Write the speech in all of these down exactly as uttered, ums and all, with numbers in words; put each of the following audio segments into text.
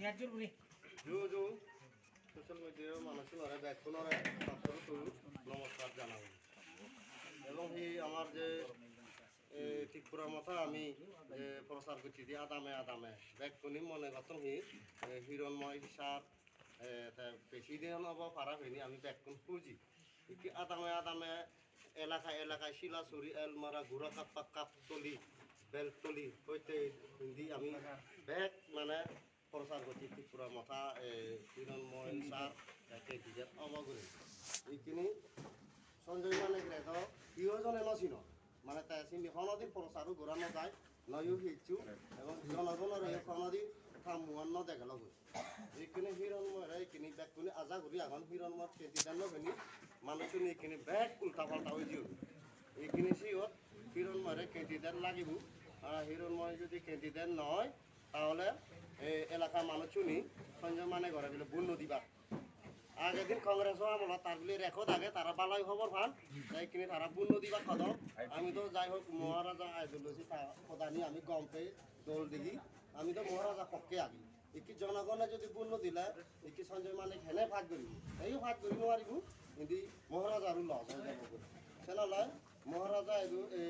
Ju ju, social media মানুষরে বেকুনরে সবসময় নমস্কার জানাবো। এবং এই আমার যে এ, ত্রিপুরা মথা আমি যে প্রচার করছি যে আদামে আদামে বেকুনি মনে করতাম হি এ, হিরণময় স্যার এ, তা বেশি দিন হবো পারা হয়নি আমি বেকুন খুঁজি। কি আদামে আদামে এলাকা এলাকায় শিলাছড়ি, এলমারা, গুড়াকাপ্পা, কাপতলি, বেলতলি হইতে হিন্দি আমি ব্যাক মানে প্রচার করছি ত্রিপুরা মথা, এ, হিরণময় স্যার, এ, কে টি জেড অবগুরি। এইখিনি সঞ্জয় মানিক রে তো প্রিয়জনে নছিল। মানে তাই সিনি হনদিন প্রচারও ঘোরানো যায়, নয়ও হিচ্ছু, এবং জনগণের এই হনদিন থামুয়ান ন দেখে logo. Ikkini Hironmoi re ikkini bekkune aja guri agon Hironmoi candidate no hini manuchuni ikkini bek ulta palta oi jiyun. Ikkini siyot Hironmoi re candidate lagibo. Ah, Hironmoi jodi candidate noi, tahole ei elaka manuchuni Sanjoy Manik gore bile vote no dibak. Age din Congress o amolo tar bile record age, tara balai hobor pan, tai ikkini tara vote no dibak hodon. Ami to jai hok Maharaja ideology ta hodani ami gom pei dol digi, ami to Maharaja pokke agi. Ikki jonogone jodi vote no dile, ikki Sanjoy Manik hene fight guribo. Teiyo fight guri no paribo, indi Maharaja aro loss oi jabo goi. Senolai Maharaja edu, e,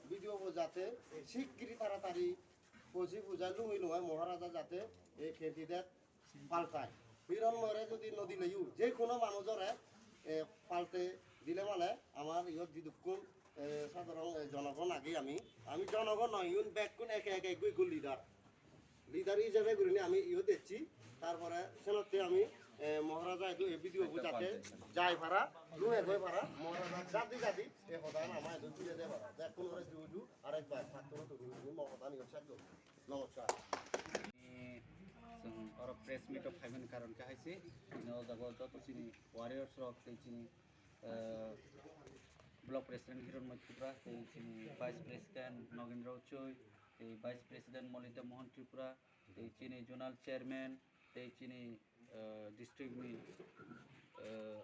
B D O bo jate sikiri taratari poji puja lungui lungui Maharaja jate e candidate paltai. Hironmoi re jodi no dileyo, je kono manujore, e, palte dile male amar iyot jidukkun, e, sadharon, e, jonogon agi ami, ami jonogon noi, iyun bekkun eke eke ekku ekku leader. Leader ijebe gurinei ami iyot ecchi, tar pore senotte ami, eh, Maharaja edu ei video bo jate jai para, lung ek oi para, Maharaja jadi jadi ei hoda ama edu tule de para. Bekkun ore juju arekbar patro to guru mo hoda ni sakko. Namaskar. Chwng oro press meet o phaimani karon khe hai se, chini o jaga o joto chini warriors rok tei chini, eh, block president Hironmoi Tripura tei chini vice president Nogendra Uchoi, tei Vice President Molita Mohan Tripura, tei chini Zonal Chairman, tei chini, eh, district ni, eh,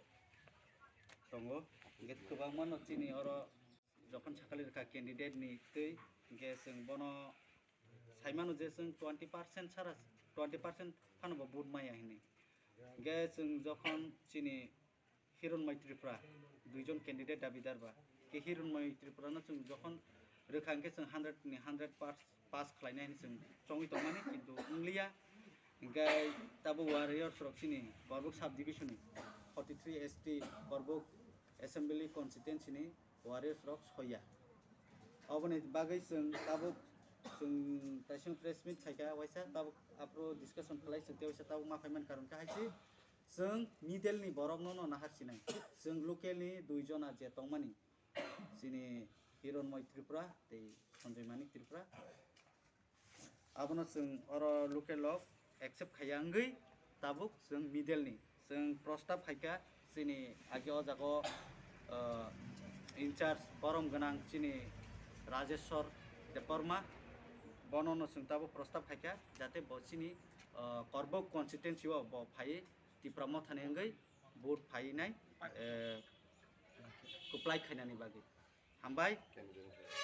tongo. Hingke kwbangma no chini oro jokhon sakali rwkha candidate ni twi, hingke chwng bono saimano je chwng twenty percent sara, twenty percent phano bo vote maya hinwi. Hingke chwng jokhon chini Hironmoi Tripura, duijon candidate dabidar ba. Ke Hironmoi Tripura no chwng jokhon rwkha hwnkhe chwng hundred ni hundred pass, pass khlainai hinwi chwng chongwi tongmani, kintu wngliya. Hingke tabuk warriors rok chini Korbuk sub division ni forty three S T Korbuk assembly constituency ni warriors rok soya. Oboni bagwi chwng tabuk chwng taisong press meet khaikha waisa, tabuk aphuru discussion khlai chwng tei waisa tabuk ma phaimani karon khe hai se. Chwng middle ni borok no no nahar sinai. Chwng local ni dui jona je tongmani, chini Hironmoi Tripura tei Sanjoy Manik Tripura. Abono chwng oro local rok accept khaiya wngwi tabuk chwng middle ni. Chwng prostab khaikha chini age o jaga o, ah, in charge borom gwnang chini Rajeshwar Debbarma. Bono no chwng tabuk prostab khaikha jate bo chini, ah, Korbuk constituency o bo phai Tipra Mothani wngwi vote phainai, eh, kwplai khainani bagwi. Hambai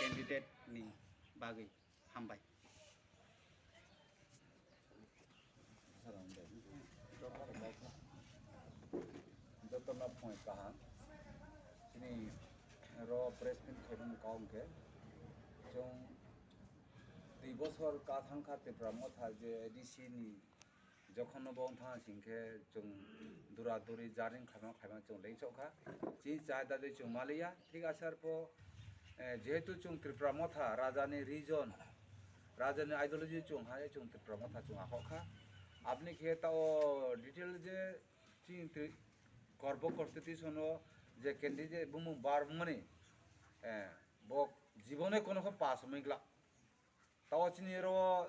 candidate ni bagwi. Hambai. Jotono phone kaham. Chini ro press meet khaimani kok hwnkhe chwng twi bosor ka thangkha Tipra Motha je A D C ni Jokhon no bo wng thang sing khe chwng dura duri jarni khlaima khlaima chwng leng sok kha. Chini chai dadi chwng maliya. Thik ase arpho, eh, jehetu chwng Tripura Motha raja ni region, raja ni ideology chwng hai chwng Tripura Motha chwng ahok kha. Aboni khe ta o detail je chini Tri-, Korbuk constitution o je candidate bumung bar mani, eh, bo jibone kono khe pass wngwi glak. Tao chini oro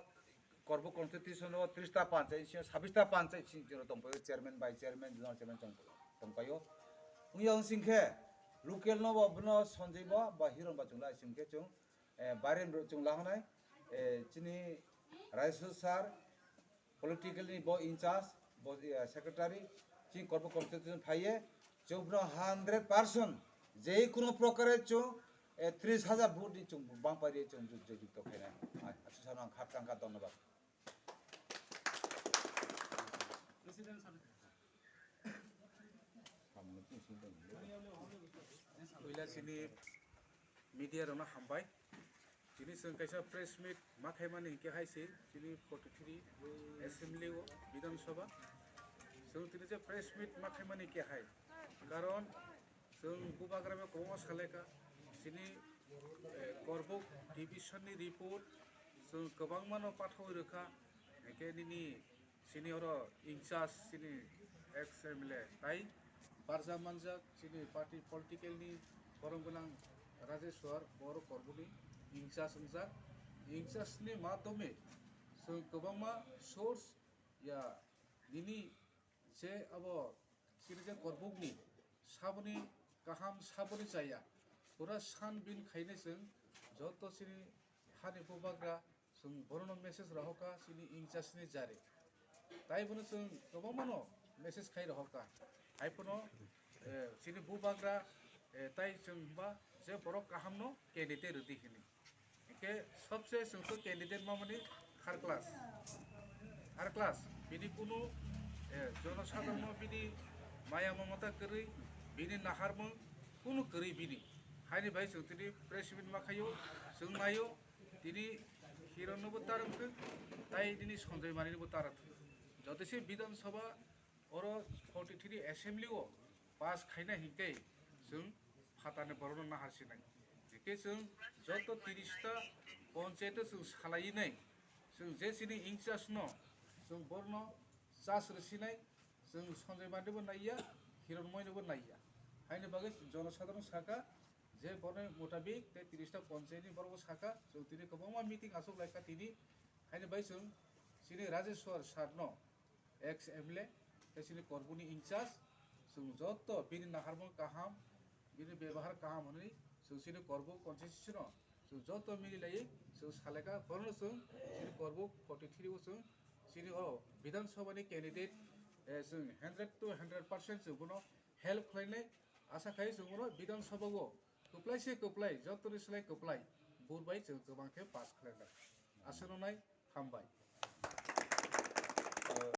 Korbuk constitution o tris ta panchayat, sini sabis ta panchayat sini chini tongpaio, chairman, vice chairman, zonal chairman tong-, tongpaio. Wngya wng sing khe local no bo bono Sanjay bo ba Hiron ba chwng lai sing khe chwng, eh, Bairen bro chwng lahonai, eh, chini Rajesh sir, political ni bo in charge, bo, eh, secretary, chini Korbuk constitution phaiye, chwng bono hundred percent je kuno prokare chwng, eh, tris hajar vote ni chwng bang pari chwng ju-, ju-, jukto khainai. Ah, aswk sano ang khap tangkha, dhonnobad. Puila chini media rokno hambai. Chini chwng kaisa press meet ma khaimani hinkhe hai se chini forty three assembly o Bidhan Sabha. Chwng tini je press meet ma khaimani hinkhe hai. Karon chwng bubagra bai kwbangma salaikha. Chini, eh, Korbuk division ni report chwng kwbangmano pathawi rwkha. Hinkhe nini chini oro in charge chini ex M L A tai barja manjak chini party political ni borok gwnang Rajeshwar, bo oro Korbuk ni in charge wngjak. In charge ni madhyome chwng kwbangma source ya nini je abo chini je Korbuk ni saboni kaham saboni chaya pura sanbin khainai chwng joto chini hani bubagra chwng bono message rohorkha chini in charge ni jare. Tai bono chwng kwbangmano message khai rohorkha. Hai phano, eh, chini bubagra, eh, tai chwng ba je borok kahamno candidate rwdi hini. Hinkhe sobse chwng to candidate mamani third class. Third class, bini kunu, eh, jonosadharno bini maya mamata kwrwi, bini naharmung kunu kwrwi bini. Haini bai chwng tini press meet ma khaio, chwng naio, tini Hiron nobo tarwk thwk, tai nini Sanjay Mani nobo tarwk thwk. Jotese Bidhan Sabha oro forty three assembly o pass khaina hinkhe chwng phatani borokno nahar sinai. Hinkhe chwng joto tiris ta panchayat o chwng salai nai, chwng je chini in charge no chwng borno charge rwsinai, chwng Sanjay Mani bo naiya, Hiron Moi nobo naiya. Haini bagwi jonosadharano saka, je borni mutabik tei tiris ta panchayat ni borok saka, chwng tini kwbangma meeting achuk laikha tini, haini bai chwng chini Rajeshwar sir no ex M L A tei chini Korbuk ni in charge, chwng joto bini naharmung kaham, bini bebahar kaham hwnwi chwng chini Korbuk constituency no chwng joto mili laiwi chwng salaikha, borokno chwng chini Korbuk forty three o chwng chini o Bidhan Sabha ni candidate, eh, chwng hundred to hundred percent chwng bono help khlainai. Asa khai chwng bono Bidhan Sabha o kwplai se kwplai, jotoni slai kwplai vote bai chwng kwbang khe pass khlainai. Aswk nai, hambai.